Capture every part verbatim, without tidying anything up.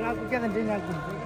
ང་ཚོ་སྐད་དང་འདྲེས་ཉག་གི།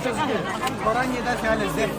ཁོ་རང་གཉིས་ད་ཤ་ལས་ཟེར།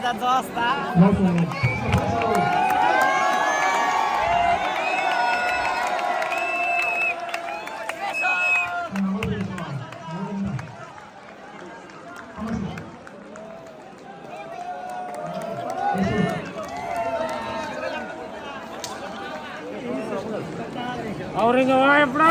ད་རྫོགས་ས། Auringa vai, bro.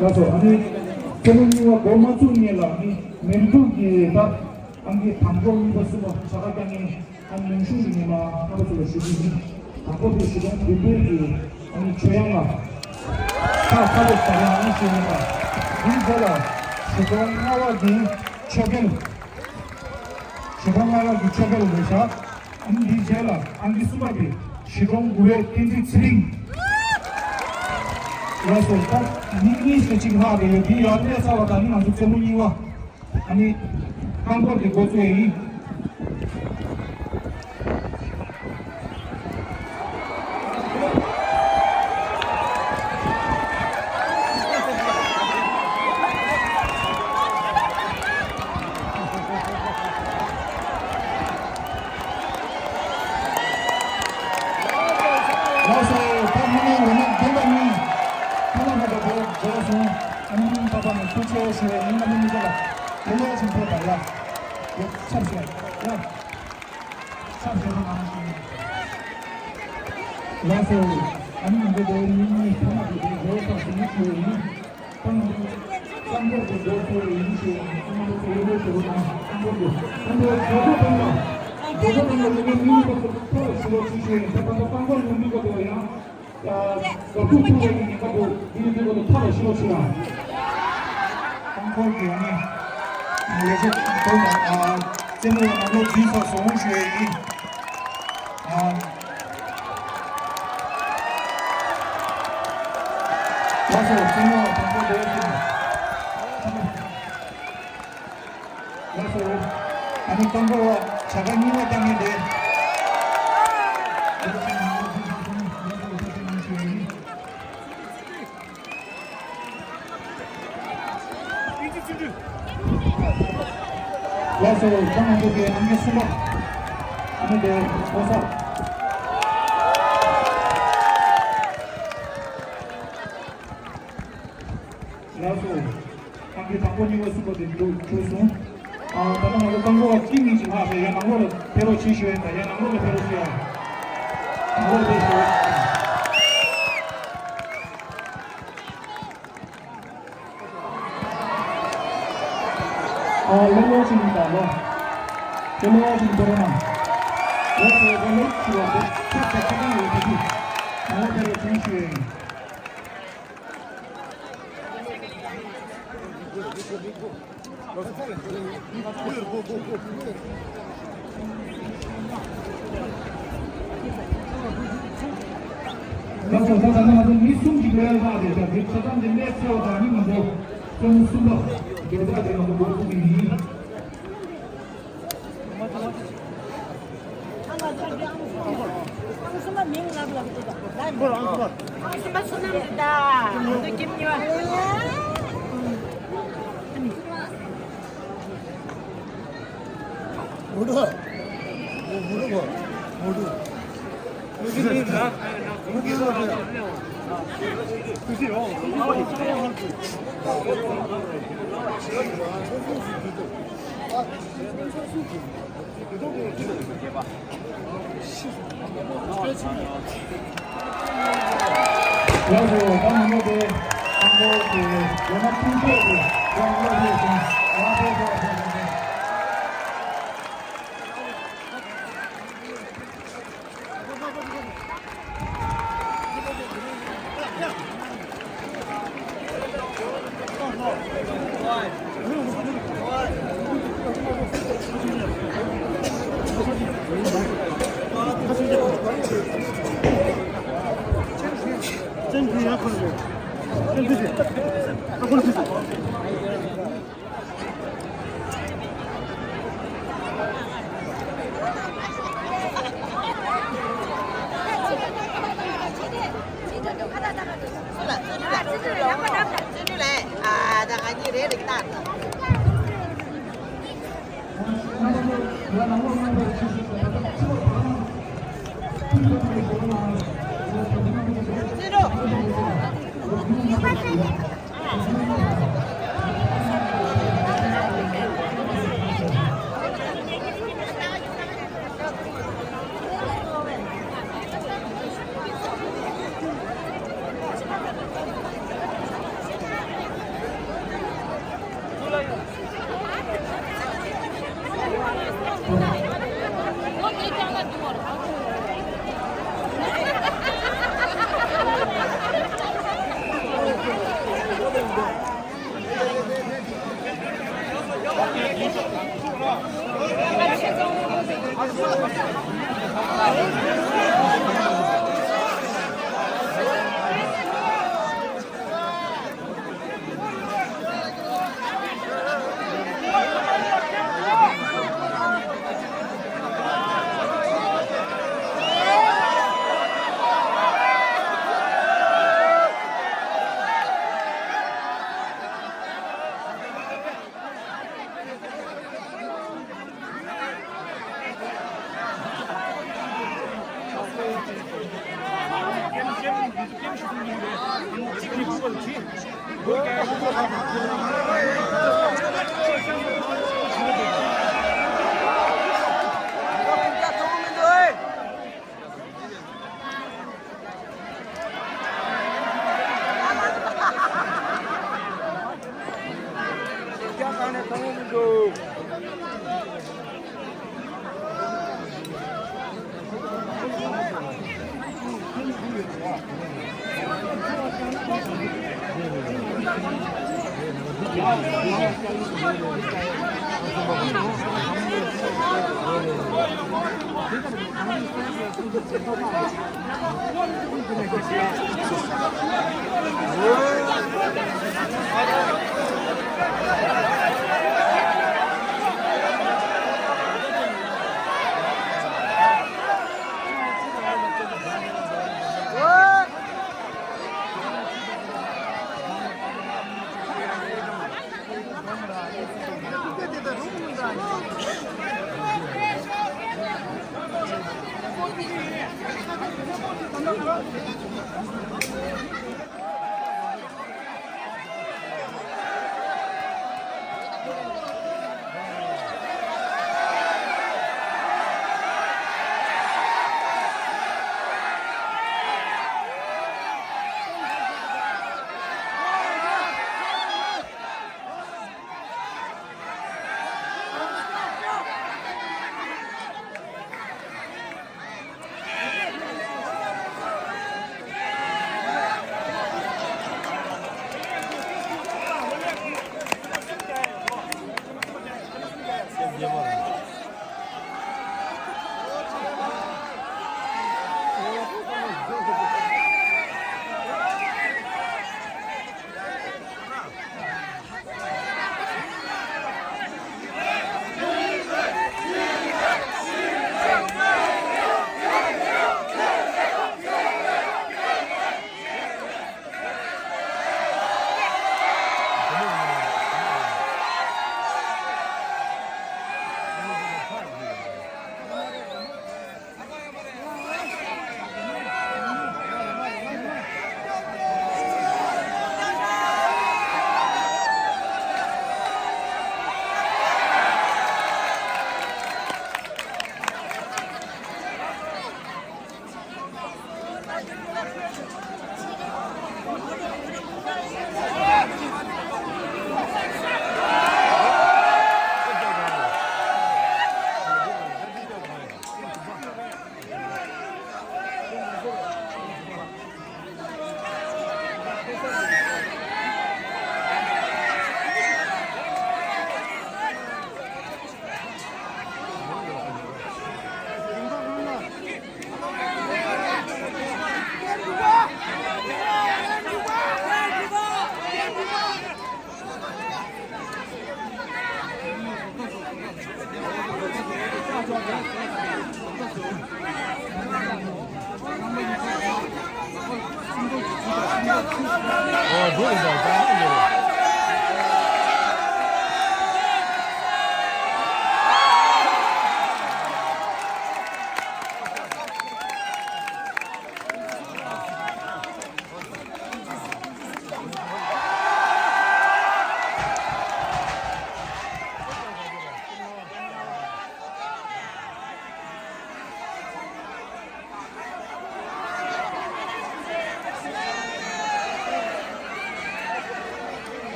ལགས་སོ། ཨ་ནི་སྐྱེས་ལོ་གཉིས་པ་འགོ་མ་བཙུགས་སྔོན་ལ་ཨ་ནི་མེ་འབྲུག་གི་ད་ཨང་ཀི་དང་པོ་གཉིས་པ་གསུམ་པ་བྱ་དགའ་རྒྱག་མཁན། ཨ་ནི་ལུང་ཤུགས་ཀྱི་ཉི་མ་རྣམ་པ་ཚོ་ལ་ཞུ་རྒྱུ་ཡིན། དང་པོ་དེ་གཞིས་གྲོང་བདུན་པོའི་གི་ཨ་ནི་ཆོས་དབྱངས་ལགས། ཁ་ཁ་པོ་ཟ་རེ་ཨང་ཞེས་ཡིན་པ། འདིའི་རྗེས་ལ་གཞིས་གྲོང་ལྔ་པ་གི་ཆོས་རྒྱལ། གཞིས་གྲོང་ལྔ་པ་གི་ཆོས་རྒྱལ་རེད་ཤག་ཨ་ནི་འདིའི་རྗེས་ལ་ཨང་ཀི་གསུམ་པ་གི་གཞིས་གྲོང་དགུ་པའི་བསྟན་འཛིན་ཚེ་རིང་། ལགས་སོ། ད་ཉིན་གཉིས་ཤིག་ཅིག་ལྷག་རེད་ཡོད། འདི་ཡར་སླེབས་ཚར་བ་ད་ནི་ང་ཚོ་རྩེད་མོ་རྙིང་བ། ཨ་ནི་རྐང་འཁོར་གྱི་འགོ་བཙུགས་ཡིན། ལགས་སོ། ད་ཧ་ལས་འོ་ན་བདེན་པ་ནི་ཐ་ན་ཧ་ད་བོ་རྫོགས་སོང་། ཨ་ནི་ཕ་པ་ནས་ཐུགས་རྗེ་ཆེ་ཞུ་བའི་ཉིན་གནམ་མི་ཚོ་ལ་དེ་ལས་ཀྱང་ཕེབས་པ་ཡ། ཡ་ཆབ་ཞོག་ཡ། ཆབ་ཞོག་གནང་ཞུ། ལགས་སོ། ཨ་ནི་ང་ཚོ་དེ་ཉིན་གཉིས་ཐ་ན་དེ་དེ་རྫོགས་སོང་ཞུ་ནི་ཞུ་བའི་ཉིན། ཏང་གི་ཏང་གི་འགོ་ཁྲིད་ཡིན་ཞེས་ཏང་གི་ཚོགས་མི་ཚོ་ཡོད་པའི་ཞུ་བ་དང་ཏང་གི་ཏང་གི་རྒྱལ་ཁབ་དང་རྒྱལ་ཁབ་དང་མི་མི་མི་ཚོ་ཐོག་ཞུ་བ་ཅི་ཞུ་ཡིན། ད་ལྟ་ཏང་གི་ཡོང་མི་ག་དོ་ཡང་ད་རྒྱབ་ཐུག་ཐུག་ཡིན་ག་དོ་མི་མི་ཚོ་ཐོག་ཞུ་བ་ཅི་ཡང་ཏང་གི་ཡོང་ནི་ལས་བྱེད་དང་རྩེད་མོ་ནང་ལོགས་འཛུལ་ཚར་སོང་ཞུ་ཡ་ཡིན། ཨ། ལགས་སོ། རྩེད་མོ་བ་དང་པོ་འདིར་ཕྱིན། ལགས་སོ། ཨ་ནི་རྐང་འཁོར་བ་བྱ་དགའ་རྙིང་བ་བཏང་མཁན་དེ། ལགས་སོ། ད་ང་ཚོ་གི་ཨང་ཀི་གསུམ་པ། ཨ་ནི་དེ་ཨོ་ས། ལགས་སོ། ཨང་ཀི་དང་པོ་གཉིས་པ་གསུམ་པ་དེ་འདུག་གྲུབ་སོང་། ཨ། ད་ལྟ་ང་ཚོ་རྐང་འཁོར་བ་གཅིག་གཉིས་ཤིག་ལྷག་རེད། ཡ་ནང་ལོགས་ལ་ཕེབས་རོགས་བྱེད་ཞུ་ཡ། ད་ཡ་ནང་ལོགས་ལ་ཕེབས་རོགས་བྱེད་ཡ། ནང་ལོགས་ཕེབས་ཞུ། ཨ་ལོ་ལོ་ཞིག་ཡིན་ད་ལོ། ལོ་ལོ་ཞིག་འདོར་ན། ལོ་དེ་ལོ་ལོ་ཞིག་ལ་དེ་ཚེ་ཚེ་ཚེ་ཡོད་པ་དེ། ང་ལ་དེ་རེ་ཅན་ཞུ་ཡོད་ཡིན། ལགས་སོ། ད་ད་ནང་དུ་མི་གསུམ་གྱི་འབྲེལ་བ་རེད། ད་དེ་ཆ་ཚང་དེ་ལས་ཚེ་བ་དང་མི་མང་པོ་ཚོ་མི་གསུམ་པ་འབྲེལ་བ་དེ་ང་ཚོ་འགོ་ཚུགས་ཀྱི་ཡིན།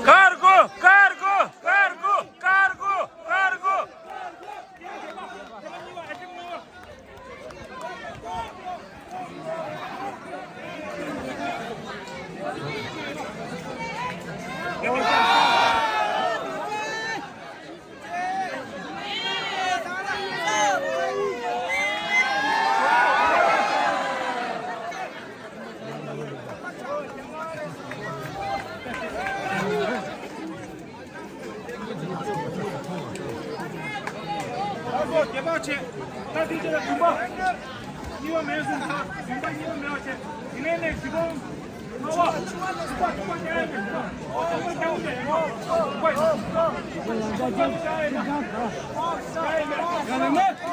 Cargo, cargo, cargo, cargo, cargo. ལགས་སོ། དེ་བ་ཆེ། ད་དེ་ཆེ་ལ་བདུན་པ། གཉིས་པ་མེད་གསུངས་ད། བདུན་པ་གཉིས་པ་མེད་པ་བྱས། དེ་ནས་ནས་བཞི་པ། ལྔ་པ། དྲུག་པ། དྲུག་པ་བྱས་ཡ་མེད། དྲུག་པ་བྱས་ཡ་མེད། དྲུག་པ་བྱས་ཡ་མེད། དྲུག་པ་བྱས་ཡ་མེད།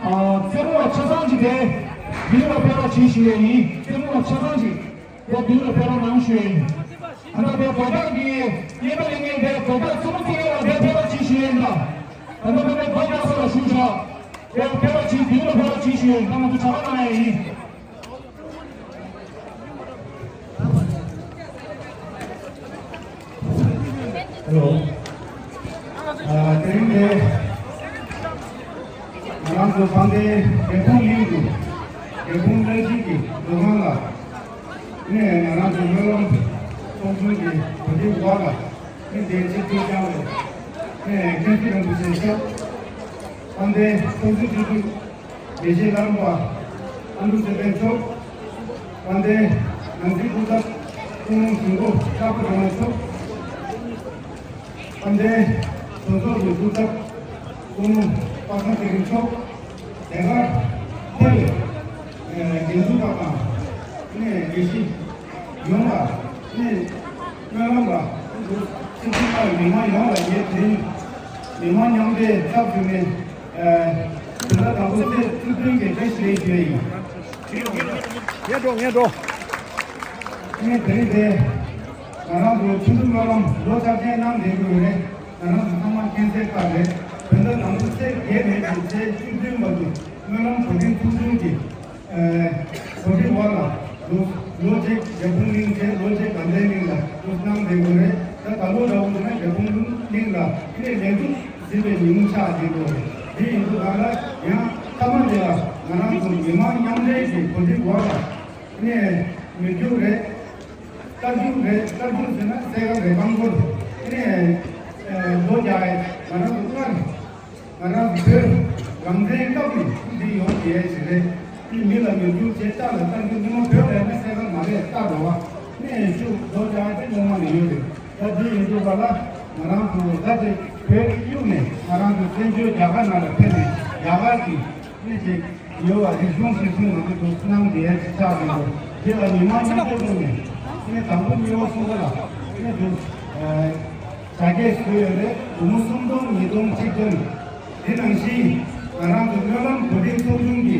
ཨ། རྩེད་མོ་བ་ཆ་ཚང་ཅིག་དེ་མདུན་ལ་ཕེབས་རོགས་གྱིས་ཞུ་ཡས་ཡིན། རྩེད་མོ་བ་ཆ་ཚང་ཅིག་དེ་མདུན་ལ་ཕེབས་རོགས་གནང་ཞུ་ཡས་ཡིན། ཨ་ནི་དེ་རྡོ་རྒྱག་གི་རྔན་པ་ལེན་མཁན་དེ་རྡོ་རྒྱག་རྩེད་མོ་རྩེ་མཁན་ལ་དེ་ཕེབས་རོགས་གྱིས་ཞུ་ཡས་ཡིན་ད། ཨ་ནི་དེ་རྡོ་རྒྱག་ས་ལ་བཞུགས་བཞག་དེ་ཕེབས་རོགས་གྱིས། མདུན་ལ་ཕེབས་རོགས་གྱིས་ཞུ་ཡས་ཡིན། ད་ང་ཚོ་བྱ་བ་གནང་ཡས་ཡིན། ཧེ་ལོ། ཨ། དེ་རིང་འདིར་ང་རང་ཚོ་དཔལ་ལྡན་འབྲས་སྤུངས་གླིང་དུ་འབྲས་སྤུངས་བླ་སྤྱི་གི་འདུ་ཁང་ལ་ནས་ང་རང་ཚོ་སྨོན་ལམ་ཚོགས་ཆུང་གི་གོ་སྒྲིག་འོག་ལ་ནས་འདིར་ཆིབས་བསྒྱུར་བསྐྱངས་པའི་ནས་མཁན་ཞིག་རིན་པོ་ཆེ་མཆོག་དཔལ་ལྡན་ཚོགས་གཙོ་སྤྱི་འཐུས། དགེ་བཤེས་ལྷ་རམས་པ་ཨ་འབྲུག་ཚེ་བརྟན་མཆོག་དཔལ་ལྡན་ནང་སྲིད་སྐུ་ཚབ་སྐུ་ངོ་གཞུང་སྒོ་ལྕགས་པ་སྒྲོལ་མ་མཆོག་དཔལ་ལྡན་གྲོས་ཚོགས་ཀྱི་སྐུ་ཚབ་སྐུ་ངོ་པ་སངས་ཚེ་རིང་མཆོག་དེ་གར་ཕེབས་པའི་འགན་འཛིན་པ་དང་ནས་དགེ་བཤེས་ཡོངས་ལ་ནས་སྨོན་ལམ་ལ་ཆིབས་བསྒྱུར་གནང་བའི་མི་མང་ཡོངས་ལ་ངས་དེ་རིང་མི་མང་མཉམ་འབྲེལ་ཚབ་ཞུས་ནས། ཨ། བོད་ཟླ་དང་པོ་ཚེས་བཅུ་བདུན་གྱི་བཀྲ་ཤིས་བདེ་ལེགས་ཞུ་ཡས་ཡིན། ངས་འགྲོ་ངས་འགྲོ། ངས་དེ་རིང་དེ་ང་རང་ཚོ་ཆུང་དུས་སྨོན་ལམ་ལོ་གཅིག་ཅན་གནང་བསྡད་དགོས་རེད། ང་རང་ཚོ་ཚང་མ་མཁྱེན་གསལ་ལྟར་རེད། བོད་ཟླ་དང་པོ་ཚེས་བརྒྱད་ནས་བཟུང་ཚེས་བཅུ་བདུན་བར་དུ་སྨོན་ལམ་གོ་སྒྲིག་ཚོགས་ཆུང་གིས། ཨ། གོ་སྒྲིག་འོག་ལ་ལོ་ལོ་གཅིག་རྒྱལ་སྤུངས་གླིང་བྱས། ལོ་གཅིག་དགའ་ལྡན་གླིང་ལ་འདུ་གནང་བསྡད་དགོས་རེད། ད་ད་ལོ་འདྲ་བོ་ཡིན་ན་རྒྱལ་སྤུངས་གླིང་ལ་ཨ་ནི་ལས་འཛུགས་ཟིན་པའི་ཉིན་མོ་ཆགས་བསྡད་ཡོད་རེད། དེ་ཡིན་དུས་གང་ལ་ཡང་མཐའ་མ་དེ་ལ་ང་རང་ཚོ་མི་མང་མཉམ་འབྲེལ་གྱི་གོ་སྒྲིག་འོག་ལ་ཨ་ནི་མི་རྒྱུག་རེད། རྟ་རྒྱུག་རེད། རྟ་རྒྱུག་ཟེར་ན་སེ་ག་རེད། རྐང་འཁོར་ཨ་ནི་རྡོ་རྒྱག་ཡས་ང་རང་ཚོ་སྔར། ང་རང་ཚོ་བོད་རང་བཙན་སྐབས་ནས་འདི་ཡོང་བསྡད་ཡས་ཞིག་རེད། དེ་མི་ལ་ཉོ་རྒྱུ་བྱས། རྟ་ལ་རྟ་རྒྱུག་ཉི་མ་བོད་ལ་ནི་སེ་ག་མ་རེད། རྟ་རོ་བ་ནས་ཤུགས་རྡོ་རྒྱག་དེ་སྔོན་མ་ནས་ཡོད་རེད། ད་དེ་ཡིན་དུས་ག་ལ་ང་རང་ཚོ་ད་དེ་བོད་གཡུགས་ནས་ང་རང་ཚོ་བཙན་བྱོལ་རྒྱ་གར་ནང་ལ་ཕེབས་ནས་རྒྱ་གར་གྱི་ནི་ཅིག་ཡོད་པ་རིག་གཞུང་ཞིག་གསུང་ང་ཚོ་འདུག་གནང་བསྡད་ཡས་ཅིག་ཆགས་ཡོད་རེད། དེ་ལ་མི་མང་མཉམ་འབྲེལ་ཐོག་ནས་ནི་དང་པོ་གཉིས་པ་གསུམ་པ་ལ་ནི་འདུག་ཨ། བྱ་སྐད་བཟོས་ཡོད་རེད། སྒོར་མོ་སུམ་སྟོང་ཉིས་སྟོང་གཅིག་སྟོང་། དེ་ནང་བཞིན་ང་རང་ཚོ་སྨོན་ལམ་གོ་སྒྲིག་ཚོགས་ཆུང་གི་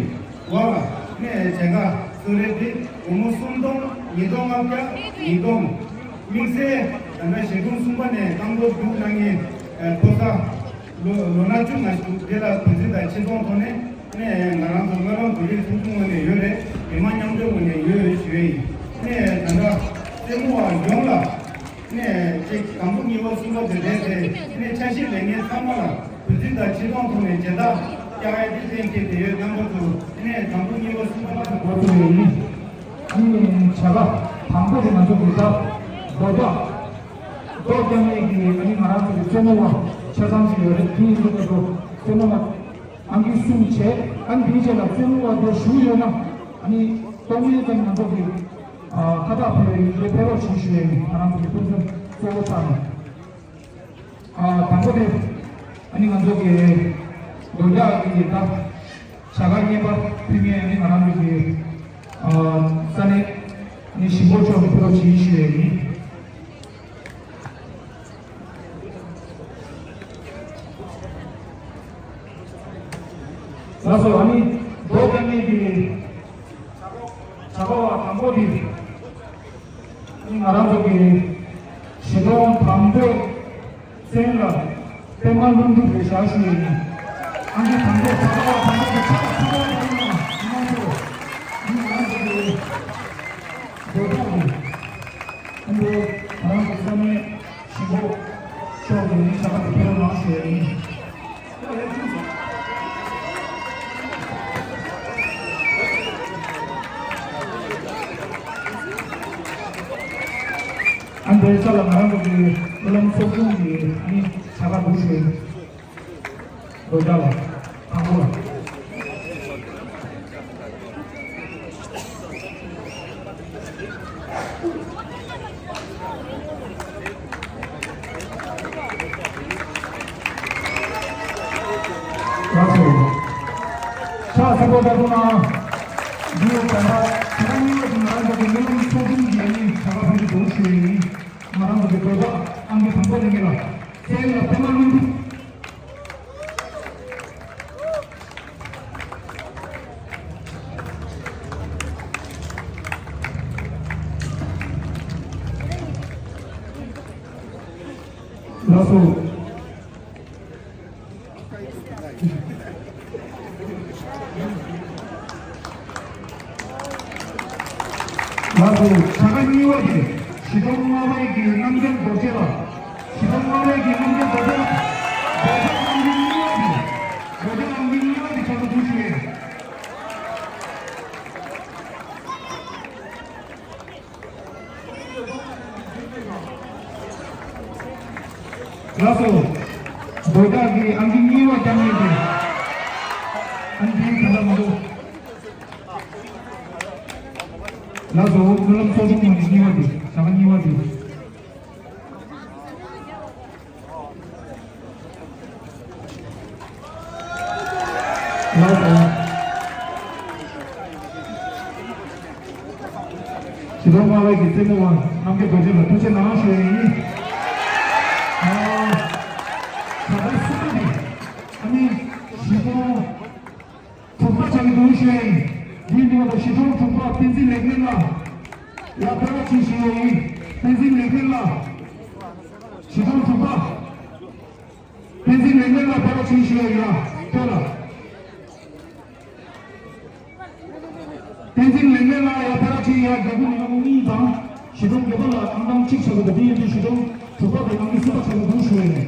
འོག་ལ་ནས་བྱེད་ཀ་གཙོ་རེད་དེ་སྒོར་མོ་སུམ་སྟོང་ཉིས་སྟོང་ལྔ་བརྒྱ་ཉིས་སྟོང་། དམིགས་བསལ་ད་ལྟ་ཞལ་འཛོམས་གསུམ་པ་ནས་རྐང་འཁོར་རྒྱུག་གནང་མཁན་ཕོ་གསར་ལོ་ལོ་ན་བཅུ་ང་བཅུ་དེ་ལ་གུས་བརྩི་དང་ཆེ་མཐོང་ཐོག་ནས་ནས་ང་རང་ཚོ་སྨོན་ལམ་གོ་སྒྲིག་ཚོགས་ཆུང་ངོས་ནས་ཡོད་རེད། མི་མང་མཉམ་འབྲེལ་ངོས་ནས་ཡོད་ཡོད་ཞུ་ཡས་ཡིན། ནས་ད་ལྟ་རྩེད་མོ་བ་ཡོངས་ལ། ནས་ཅིག་དང་པོ་གཉིས་པ་གསུམ་པ་དེ་རེད་དེ། ནས་ཆ་ཤས་ལེན་མཁན་ཚང་མ་ལ་གུས་བརྩི་དང་ཆེ་མཐོང་ཐོག་ནས་མཇལ་དར་བཀྱག་ཡ་དེ་གཏན་འཁེལ་བསྡད་ཡོད། རྣམ་པ་ཚོ་ནས་དང་པོ་གཉིས་པ་གསུམ་པ་དེ་འགོ་ཚུགས་ཡོད་ཡིན། ཨ་ནི་བྱ་དགའ་དང་པོ་དེ་ང་ཚོ་གི་ད་རྡོ་རྒྱག་རྡོ་རྒྱག་མཁན་གྱི་ཨ་ནི་ང་རང་ཚོ་གི་རྩེད་མོ་བ་ཆ་ཚང་ཞིག་ཡོད་རེད། དེ་ཡིན་དུས་ང་ཚོ་རྩེད་མོ་བ་ཨང་ཀི་གསུམ་བྱས། ཨ་ནི་དེའི་རྗེས་ལ་རྩེད་མོ་བ་དེ་ཞུགས་ཡོད་ན་ཨ་ནི་གཏོང་མཁན་ཙམ་ང་ཚོ་གི་ཨ། ཁ་བཏགས་ཕུལ་བའི་ཡིག་ཚད་ཕེབས་རོགས་གྱིས་ཞུ་ཡས་ཡིན། ང་རང་ཚོ་གི་ཕུན་སུམ་གཙོ་བོ་ཆགས་ནས། ཨ། དང་པོ་དེ་ཨ་ནི་ང་ཚོ་གི་རྡོ་རྒྱག་གི་ད་བྱ་དགའ་རྔན་པ་ཕུལ་མཁན་ཨ་ནི་ང་རང་ཚོ་གི་ཨ། ས་གནས་ཨ་ནི་གཞིས་འགོ་མཆོག་གིས་ཕུལ་རོགས་གྱིས་ཞུ་ཡས་ཡིན། ལགས་སོ། ཨ་ནི་རྡོ་རྒྱག་མཁན་གྱི་བྱ་དགའ་བ་དང་པོ་དེ་ཨ་ནི་ང་རང་ཚོ་གི་བཞེས་སྒོ་དང་པོའི་མཚན་ལ་པད་མ་ལྷུན་གྲུབ་རེད་བཞག་ཞུ་ཡས་ཡིན། ཨ་ནི་དང་པོ་བྱ་དགའ་བ་དང་པོ་དེ་ཕྱག་ཕྱག་པ་དང་ཨ་ནི་ང་རང་ཚོ་གི་རྡོ་རྒྱག་གི་ཨ་ནི་ང་རང་ཚོ་ས་གནས་གཞིས་འགོ་མཆོག་གིས་ནི་བྱ་དགའ་དེ་ཕུལ་རོགས་གནང་ཞུ་ཡས་ཡིན། ཨ་ནི་དེའི་རྩ་ལ་ང་རང་ཚོ་གི་སྨོན་ལམ་ཚོགས་ཆུང་གི་ཨ་ནི་བྱ་དགའ་འདུག་ཞུ་ཡས་ཡིན། རྡོ་རྒྱག་ལ་དང་པོ་ལ། ལྟར་ན། འདི་ཡང་ད་ལྟ་ད་ལྟ་གཉིས་པ་དེ་ང་རང་ཚོ་གི་སྨོན་ལམ་ཚོགས་ཆུང་གི་ཨ་ནི་བྱ་དགའ་ཕུལ་གྱི་འདུག་ཞུ་ཡ་ཡིན། ང་རང་ཚོ་གི་ཟློས་གར་ཨང་ཀི་དང་པོ་ལེན་མཁན་ལ་རྩེད་ལ་པད་མ་བློན་པོ། ལགས་སོ། ལགས་སོ། བྱ་དགའ་གཉིས་པ་དེ་བཞི་སྟོང་ལྔ་བརྒྱ་གི་རྣམ་རྒྱལ་རྡོ་རྗེ་ལགས། བཞི་སྟོང་ལྔ་བརྒྱ་གི་རྣམ་རྒྱལ་རྡོ་རྗེ་ལགས། རྡོ་རྗེ་ཨང་ཀི་གཉིས་པ་དེ། རྡོ་རྗེ་ཨང་ཀི་གཉིས་པ་དེ་ཕྱག་ཏུ་ཞུ་ཞུ་ཡིན། ལགས་སོ། རྡོ་རྗེ་གི་ཨང་ཀི་གཉིས་པ་རྒྱབ་ནས་ཏེ། ཨང་ཀི་ག་ལ་མ་འདུག་ལགས་སོ། སྨོན་ལམ་ཚོགས་ཆུང་ནང་གི་གཉིས་པ་དེ། བྱ་དགའ་གཉིས་པ་དེ། ལགས་སོ། བཞི་སྟོང་ལྔ་བརྒྱ་གི་རྩེད་མོ་བ་རྣམ་རྒྱལ་རྡོ་རྗེ་ལ་ཐུགས་རྗེ་གནང་ཞུ་ཡ་ཡིན། ཨ། ད་ལྟ་སུ་ནི་ཨ་ནི་བཞི་སྟོང་དྲུག་པ་བྱ་གི་འདུག་ཞུ་ཡ་ཡིན། འདིའི་མདུན་དུ་བཞི་སྟོང་དྲུག་པ་བསྟན་འཛིན་ལེགས་སྨོན་ལགས། ཡར་ཕེབས་རོགས་གྱིས་ཞུ་ཡ་ཡིན། བསྟན་འཛིན་ལེགས་སྨོན་ལགས། བཞི་སྟོང་དྲུག་པ། བསྟན་འཛིན་ལེགས་སྨོན་ལགས་ཕེབས་རོགས་གྱིས་ཞུ་ཡ་ཡིན། ལགས་སོ། བསྟན་འཛིན་ལེགས་སྨོན་ལགས་ཡར་ཕེབས་རོགས་གྱིས། ཡར་རྒྱལ་པོ་ནང་གཉིས་དང་བཞི་སྟོང་བརྒྱད་པ་ལ་ཨང་གྲངས་གཅིག་ཆགས་ཀྱི་འདུག་དེ་ཡིན་དུས་བཞི་སྟོང་དྲུག་པ་དེ་ཨང་ཀི་གསུམ་པ་ཆགས་ཀྱི་འདུག་ཞུ་ཡ་ཡིན།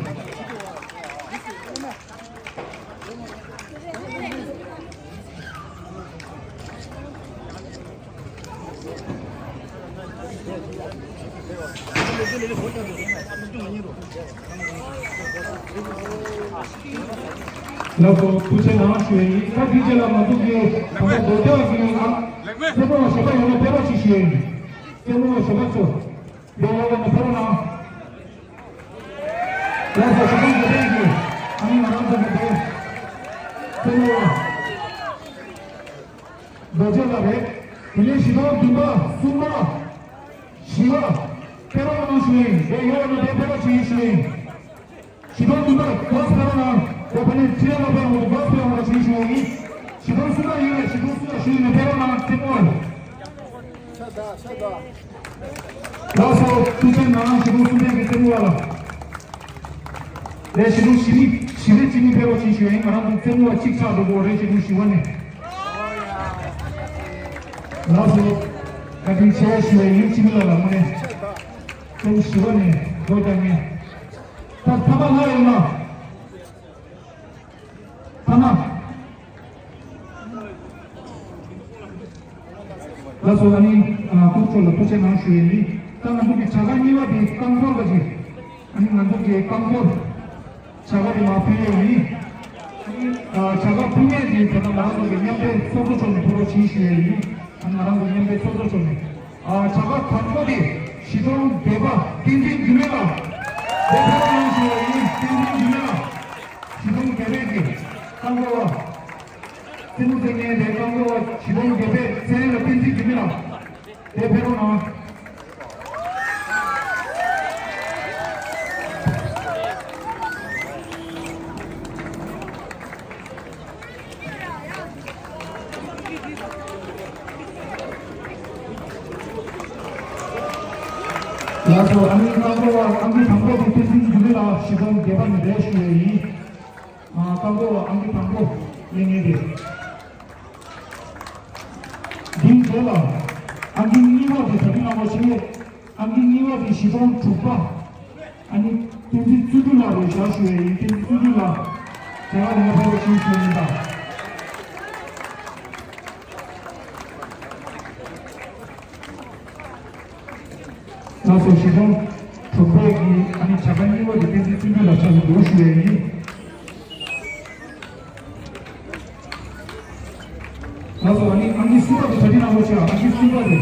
ལགས་སོ། ཐུགས་རྗེ་གནང་ཞུ་ཡ་ཡིན། ད་དེ་རྗེས་ལ་ང་ཚོ་གི་ད་ལྟ་རྡོ་རྗེ་ལགས་ཀྱི་ཨ། རྩེད་མོ་བ་གཞན་པ་ཡོང་ན་ཕེབས་རོགས་གྱིས་ཞུ་ཡ་ཡིན། རྩེད་མོ་བ་གཞན་པ་ཚོ་འདིར་ཡོང་ན་ཕེབས་རོགས་གནང་། ལགས་སོ། བཞི་སྟོང་དགུ་བརྒྱ་གི་ཨ་ནི་ང་རང་ཚོ་གི་དེ་རྩེད་མོ་བ། རྡོ་རྗེ་ལགས་རེད། དེ་ནས་བཞི་སྟོང་བདུན་པ། གསུམ་པ། བཞི་པ། ཕེབས་རོགས་གནང་ཞུ་ཡིན། དེ་ཡོང་ན་དེ་ཕེབས་རོགས་བྱེད་ཡིན་ཞུ་ཡིན། བཞི་སྟོང་བདུན་པ་གོས་ཕེབས་རོགས་གནང་། དེ་ཕ་ནས་ཁྲི་ལ་ཕེབས་རོགས་གོས་ཕེབས་རོགས་བྱེད་ཞུ་ཡིན། བཞི་སྟོང་གསུམ་པ་ཡོད་རེད། བཞི་སྟོང་གསུམ་པ་ཞུ་ཡིན། ཕེབས་རོགས་གནང་། རྩེད་མོ་བ། ལགས་སོ། ཐུགས་རྗེ་གནང་། བཞི་སྟོང་གསུམ་པའི་གི་རྩེད་མོ་བ་ལ། རེད། བཞི་སྟོང་བཞི་མི་བཞི་རེ་གཅིག་མི་ཕེབས་རོགས་བྱེད་ཞུ་ཡིན། ང་རང་ཚོ་རྩེད་མོ་བ་གཅིག་ཆགས་འགྲོ་གོ། རེད། བཞི་སྟོང་བཞི་པ་ནས། ལགས་སོ། བཀའ་དྲིན་ཆེ་ཞུ་ཡ་ཡིན། སྤྱི་མི་ལ་ལ་མོ་ནས། རྩེད་མོ་བཞི་པ་ནས་འགོ་བརྒྱབ་ནས། ད་ཐ་མ་ལྷ་ཡོད་ན། ཐ་མ། ལགས་སོ། ཨ་ནི་ཨ་སྐུ་མཆོག་ལ་ཐུགས་རྗེ་གནང་ཞུ་ཡས་ཡིན། ད་ང་ཚོ་གི་བྱ་དགའ་གཉིས་པ་དེ་རྐང་འཁོར་པ་ཅིག་ཨ་ནི་ང་ཚོ་གི་རྐང་འཁོར་བྱ་དགའ་དེ་མར་ཕུལ་ཡས་ཡིན། ཨ་ནི་ཨ་བྱ་དགའ་ཕུལ་མཁན་དེ་ད་ལྟ་ང་ཚོ་གི་མཉམ་འབྲེལ་ཚོགས་གཙོ་མཆོག་ནས་ཕུལ་རོགས་གྱིས་ཞུ་ཡས་ཡིན། ཨ་ནི་ང་རང་ཚོ་མཉམ་འབྲེལ་ཚོགས་གཙོ་མཆོག་ནས། ཨ་བྱ་དགའ་དང་པོ་དེ་བཞི་སྟོང་བརྒྱད་པ་བསྟན་འཛིན་འགྱུར་མེད་ལགས། དེ་ཕེབས་རོགས་གནང་ཞུ་ཡས་ཡིན། བསྟན་འཛིན་འགྱུར་མེད་ལགས། བཞི་སྟོང་བརྒྱད་པའི་གི་རྐང་འཁོར་བ། རྩེད་མོ་རྩེ་མཁན་དེ་རྐང་འཁོར་བ་བཞི་སྟོང་བརྒྱད་པའི་ཚེ་རིང་ལ་བསྟན་འཛིན་འགྱུར་མེད་ལགས། དེ་ཕེབས་རོགས་གནང་། ལགས་སོ། ཨ་ནི་རྐང་འཁོར་བ་ཨང་ཀི་དང་པོ་དེ་བསྟན་འཛིན་འགྱུར་མེད་ལགས། བཞི་སྟོང་བརྒྱད་པ་ནས་རེད་ཞུ་ཡས་ཡིན། ཨ་རྐང་འཁོར་བ་ཨང་ཀི་དང་པོ་ལེན་མཁན་དེ། འདིའི་རྗེས་ལ་ཨང་ཀི་གཉིས་པ་དེ་གྲ་སྒྲིག་གནང་རོགས་བྱེད། ཨང་ཀི་གཉིས་པ་དེ་བཞི་སྟོང་དྲུག་པ། ཨ་ནི་བསྟན་འཛིན་བརྩོན་འགྲུས་ལགས་རེད་བཞག་ཞུ་ཡས་ཡིན། བསྟན་འཛིན་བརྩོན་འགྲུས་ལགས་དེ་ག་ལ་ཕེབས་རོགས་གྱིས་ཞུ་ཡས་ཡིན་ད། ལགས་སོ། བཞི་སྟོང་དྲུག་པའི་གི་ཨ་ནི་བྱ་དགའ་གཉིས་པ་དེ་བསྟན་འཛིན་བརྩོན་འགྲུས་ལགས་ཕྱག་ཏུ་འདུག་ཞུ་ཡས་ཡིན། ལགས་སོ། ཨ་ནི་ཨང་ཀི་གསུམ་པ་དེ་གྲ་སྒྲིག་གནང་རོགས་བྱེད། ཨང་ཀི་གསུམ་པ་དེ་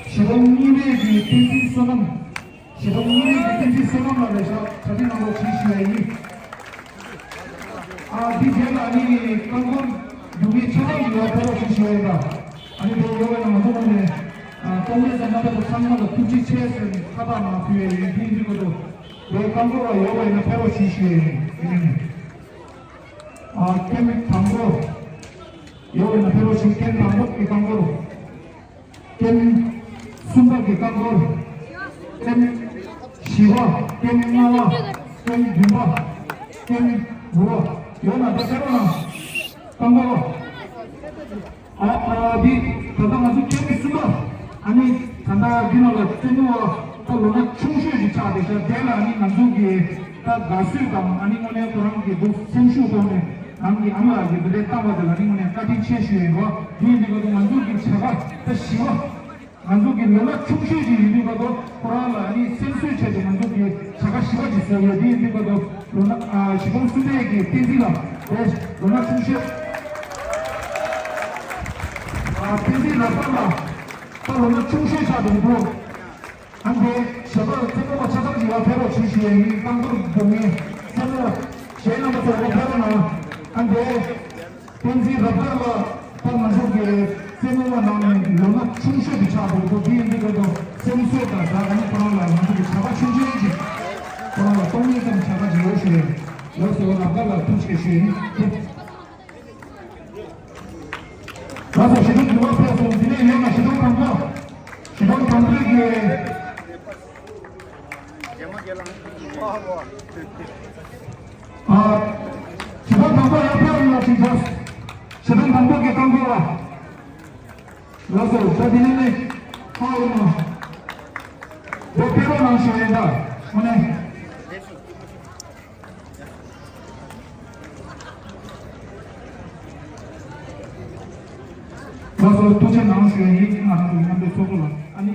བཞི་སྟོང་གཉིས་པའི་གི་བསྟན་འཛིན་བསོད་ནམས། བཞི་སྟོང་གཉིས་པའི་གི་བསྟན་འཛིན་བསོད་ནམས་ལགས་རེད་བཞག་གྲ་སྒྲིག་གནང་རོགས་གྱིས་ཞུ་ཡས་ཡིན། ཨ་འདི་རྗེས་ལ་ཨ་ནི་རྐང་འཁོར་ རྒྱུ་མཚན་ཆེ་ཙམ་ཞིག་ལ་ཕེབས་རོགས་ཞེས་ཞུ་ཡ་ཡིན་ལ། ཨ་ནི་དེ་ཡོད་པ་ཡིན་ན་ང་ཚོ་ངོས་ནས་ཨ་གཏོང་ལེན་ཟེར་ན་ད་ཚང་མ་ལ་ཐུགས་རྗེ་ཆེ་ཟེར་ནས་ཁ་བཏགས་མར་ཕུལ་ཡ་ཡིན། དེ་ཡིན་དུས་སྐབས་དུ་དེ་རྐང་འཁོར་བ་ཡོད་པ་ཡིན་ན་ཕེབས་རོགས་ཞེས་ཞུ་ཡ་ཡིན། དེ་ནས་ཨ་ཀེམ་དང་པོ་ཡོད་པ་ཡིན་ན་ཕེབས་རོགས་ཞེས། ཀེམ་དང་པོ་གི་རྐང་འཁོར། ཀེམ་གསུམ་པ་གི་རྐང་འཁོར། ཀེམ་བཞི་པ། ཀེམ་ལྔ་པ། ཀེམ་བདུན་པ། ཀེམ་དགུ་པ། ཡོད་ན་ད་ཕེབས་རོགས་གནང་། རྐང་འཁོར་བ། ཨ་ཨ་འདི་ད་ལྟ་ང་ཚོ་ཀེམ་གསུམ་པ། ཨ་ནི་ད་ལྟ་འདི་ནང་ལ་རྩེད་མོ་བ་ད་ལོ་ན་ཆུང་ཤོས་ཤིག་ཆགས་བསྡད་ཤག་དེ་ལ་ཨ་ནི་ང་ཚོ་གི་ད་དགའ་བསུ་དང་ཨ་ནི་དངོས་གནས་ཁོ་རང་གི་འདུག་སེམས་ཤུགས་ཐོག་ནས་རང་གི་ཨ་མ་ལགས་ཀྱི་འདི་འདྲའི་བཏང་བ་དེ་ལ་ཨ་ནི་དངོས་གནས་བཀའ་དྲིན་ཆེ་ཞུ་ཡིན་རོགས། དེ་ཡིན་དུས་ང་ཚོ་ང་ཚོ་གི་བྱ་བ་ད་བཞི་པ། ང་ཚོ་གི་ལོ་ན་ཆུང་ཤོས་ཅིག་ཡིན་དུས་ཀ་ཏོ་ཁོ་རང་ལ་ནི་སེམས་གསོའི་ཆེད་དུ་ང་ཚོ་གི་བྱ་དགའ་ཞི་བ་ཅིག་བཟོས་ཡོད། དེ་ཡིན་དུས་ཀ་ཏོ་ལོ་ན་ཨ་བཞི་སྟོང་གསུམ་པའི་གི་བསྟན་འཛིན་ལགས་དེ་ལོ་ན་ཆུང་ཤོས། ཨ་བསྟན་འཛིན་རབ་དཀར་ལགས་ད་ལོ་ན་ཆུང་ཤོས་ཆགས་འདུག་འདུག་ཨ་འདི་ཞེ་པོ་ཐེངས་མ་ཆ་ཚང་ཞིག་ལ་ཕེབས་རོགས་ཞེས་ཞུ་ཡ་ཡིན། རྐང་འཁོར་སྒྲོན་མེ་ཐེངས་མ་གཞན་རྣམ་པ་ཚོ་ལ་ཕེབས་རོགས་གནང་། ཨ་འདི། བསྟན་འཛིན་རབ་དཀར་ལགས་ད་ང་ཚོ་གི་རྩེད་མོ་བ་ནང་ནས་ལོ་ན་ཆུང་ཤོས་དེ་ཆགས་འདུག་གོ། དེ་ཡིན་དུས་ཀ་ཏོ་སེམས་གསོ་དང་ད་ཨ་ནི་ཁོ་རང་ལ་ང་ཚོ་གི་བྱ་བ་ཆུང་ཆུང་ཅིག་ཁོ་རང་ལ་གཏོང་ལེན་ཙམ་བྱ་བ་ཅིག་ཡོད་ཞུ་ཡོད། ལགས་སོ། རབ་དཀར་ལགས་ཐུགས་རྗེ་ཆེ་ཞུ་ཡིན། ལགས་སོ། བཞི་སྟོང་དགུ་པ་ཕེབས་སོང་། འདི་ནས་ཡོད་ན་བཞི་སྟོང་དང་པོ། བཞི་སྟོང་དང་པོའི་གི་ཨ། བྱེད་སྟངས་དང་པོ་ཡར་ཕེབས་ཡོང་བ་ཞིག་བྱས། བྱེད་སྟངས་དང་པོ་གི་རྐང་འཁོར་བ། ལགས་སོ། ད་དེ་ནས་ནི་ཧ་ཡོང་ན། དེ་ཕེབས་རོགས་གནང་ཞུ་ཡིན་ད། དངོས་གནས། ལགས་སོ། ཐུགས་རྗེ་གནང་ཞུ་ཡ་ཡིན། ང་རང་ཚོའི་མཉམ་འབྲེལ་ཚོགས་གཙོ་ལ། ཨ་ནི་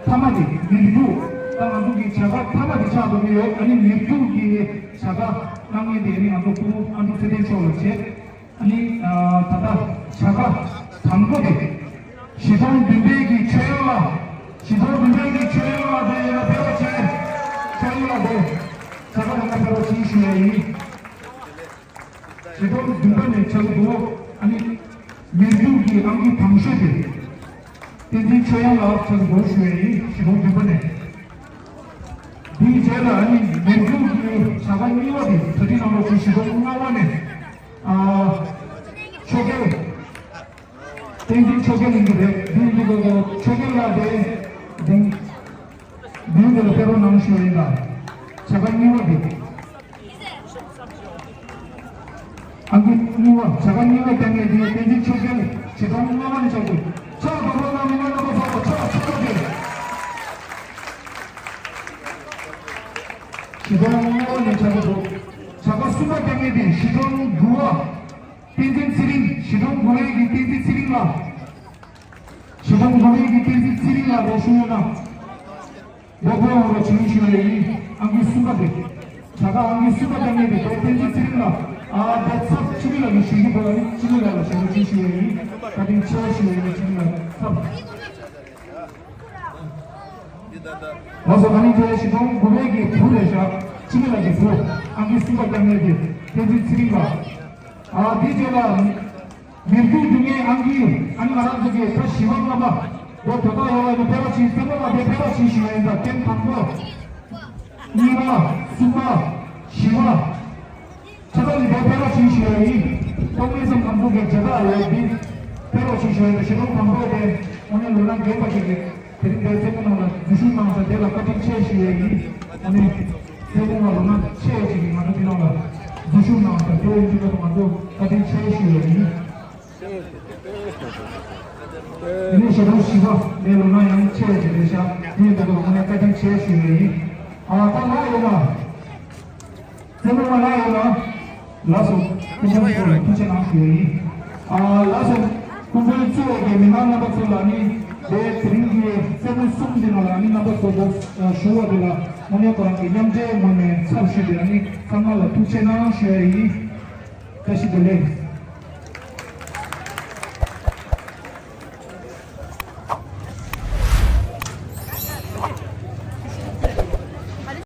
མཐའ་མ་དེ་མི་རྒྱུག་ད་ང་ཚོ་གི་བྱ་དགའ་མཐའ་མ་དེ་ཆགས་འགྲོ་གི་ཡོད། ཨ་ནི་མི་རྒྱུག་གི་བྱ་དགའ་གནང་མཁན་དེ་ཨ་ནི་ང་ཚོ་སྐུ་ངོ་ཨ་འབྲུག་ཚེ་བརྟན་མཆོག་ལ་བྱས། ཨ་ནི་ད་ལྟ་བྱ་དགའ་དང་པོ་དེ་བཞི་སྟོང་བདུན་པའི་གི་ཆོས་དབྱངས་ལགས། བཞི་སྟོང་བདུན་པའི་གི་ཆོས་དབྱངས་ལགས་དེ་ཡིན་ན་ཕེབས་རོགས་བྱས། ཆོས་དབྱངས་ལགས་དེ་བྱ་དགའ་ཡིན་ན་ཕེབས་རོགས་བྱས་ཞུ་ཡ་ཡིན། བཞི་སྟོང་བདུན་པ་ནས་ཆགས་ཀྱི་འདུག་ཨ་ནི་མི་རྒྱུག་གི་ཨང་ཀི་དང་ཤོས་དེ་བསྟན་འཛིན་ཆོས་དབྱངས་ལགས་ཆགས་ཀྱི་འདུག་ཞུ་ཡ་ཡིན། བཞི་སྟོང་བདུན་པ་ནས། དེའི་རྗེས་ལ་ཨ་ནི་མི་རྒྱུག་གི་བྱ་དགའ་གཉིས་པ་དེ་གྲ་སྒྲིག་གནང་རོགས་ཞུ། བཞི་སྟོང་ལྔ་པ་ནས་ཨ་ཆོས་རྒྱལ། བསྟན་འཛིན་ཆོས་རྒྱལ་ཡིན་གྱི་རེད། འདི་ཡིན་དུས་ཀྱི་ཆོས་རྒྱལ་ལགས་དེ་འདི་འདི་འདི་ལ་ཕེབས་རོགས་གནང་ཞུ་ཡིན་ལ། བྱ་དགའ་གཉིས་པ་འདི། ཨང་ཀི་གཉིས་པ། བྱ་དགའ་གཉིས་པ་བཏང་ངེས་འདི་བསྟན་འཛིན་ཆོས་རྒྱལ་བཞི་སྟོང་ལྔ་པ་ནས་ཆགས་འདུག་ཕྱག་རྡོག་རྡོག་གནང་མི་ལྔ་རྣམ་པ་ཚོ་ཕྱག་ཕྱག་རྡོག་དེ། བཞི་སྟོང་ལྔ་པ་ནས་ཆགས་འདུག་བྱ་དགའ་གསུམ་པ་བཏང་ངེས་འདི་བཞི་སྟོང་དགུ་པ། བསྟན་འཛིན་ཚེ་རིང་། བཞི་སྟོང་དགུ་པའི་གི་བསྟན་འཛིན་ཚེ་རིང་ལགས། བཞི་སྟོང་དགུ་པའི་གི་བསྟན་འཛིན་ཚེ་རིང་ལགས་དེ་ཞུ་ཡོད་ན། ལོ་དགོས་འོང་རོགས་བྱེད་ཞུ་ཡ་ཡིན། ཨང་ཀི་གསུམ་པ་དེ། བྱ་དགའ་ཨང་ཀི་གསུམ་པ་བཏང་ངེས་དེ་བསྟན་འཛིན་ཚེ་རིང་ལགས། ཨ་དེ་ཚབ་ཆི་མི་ལགས་ཀྱི་ཞུ་རྒྱུ་བོ་ལ་ནི་ཆི་མི་ལགས་ལ་ཞུ་རོགས་བྱེད་ཞུ་ཡ་ཡིན། བཀའ་དྲིན་ཆེ་ཞུ་ཡ་ཡིན། ཆི་མི་ལགས་ཚབ། ལགས་སོ། ཨ་ནི་དེ་བཞི་སྟོང་དགུ་པའི་གི་བུ་རེད་ཤག་ཆི་མི་ལགས་ཀྱི་བུ། ཨང་ཀི་གསུམ་པ་བཏང་ངེས་དེ་བསྟན་འཛིན་ཚེ་རིང་ལགས། ཨ་དེའི་རྗེས་ལ། མི་རྒྱུག་རྒྱུག་མཁན་ཨང་ཀི་ཨ་ནི་ང་རང་ཚོ་གི་ད་བཞི་པ་ལྔ་པ། དེ་དོ་བདག་ཡོད་པ་ནི་ཕེབས་རོགས་བྱེད། སེམས་པ་བ་དེ་ཕེབས་རོགས་བྱེད་ཞུ་ཡ་ཡིན། ད་ཐེངས་དང་པོ། གཉིས་པ། གསུམ་པ། བཞི་པ། ཆ་ཚང་གི་དེ་ཕེབས་རོགས་བྱེད་ཞུ་ཡ་ཡིན། ཏོག་དབྱིབས་སམ་ང་ཚོ་གི་བྱེད་སྟངས་ཡོད་འདི། ཕེབས་རོགས་བྱེད་ཞུ་ཡ་ཡིན། བཞི་སྟོང་དང་པོ་དེ་དངོས་གནས་ལོ་ན་རྒན་པ་ཞིག་གིས། དེ་རིང་འདིར་རྩེད་མོ་ནང་ལ་འཛུལ་ཞུགས་གནང་ས་དེ་ལ་བཀའ་དྲིན་ཆེ་ཞུ་ཡ་ཡིན། ཨ་ནི་རྩེད་མོ་བ་ལོ་ན་ཆེ་ཞིག་གིས་ང་ཚོ་འདི་ནང་ལ་འཛུལ་ཞུགས་གནང་ས་དེ་ཡིན་དུས་ང་ཚོ་བཀའ་དྲིན་ཆེ་ཞུ་ཡ་ཡིན། དེ་ནས་ཞེ་སྡང་བཞི་པ་ནས་ལོ་ན་ཡང་ཆེ་ཞིག་རེད་ཤག་དེ་ཡིན་དུས་ང་ཚོ་བཀའ་དྲིན་ཆེ་ཞུ་ཡ་ཡིན། ཨ་ད་ལ་ཡོད་ན། རྩེད་མོ་བ་ལ་ཡོད་ན། ལགས་སོ། སྐུ་ངོ་ལ་ཐུགས་རྗེ་གནང་ཞུ་ཡ་ཡིན། ཨ་ལགས་སོ། སྐུ་མགྲོན་གཙོས་པའི་མི་མང་རྣམ་པ་ཚོ་ལ་ནི་དེ་དེ་རིང་གི་རྩེད་མོ་གསུམ་འདི་ནང་ལ་ནི་རྣམ་པ་ཚོ་ཞུ་བ་དེ་ལ་དངོས་གནས་ཁོ་རང་གི་མཉམ་འབྲེལ་ངོས་ནས་ཚབ་ཞུས་ཏེ་ནི་ཚང་མ་ལ་ཐུགས་རྗེ་གནང་ཞུ་ཡ་ཡིན། བཀྲ་ཤིས་བདེ་ལེགས།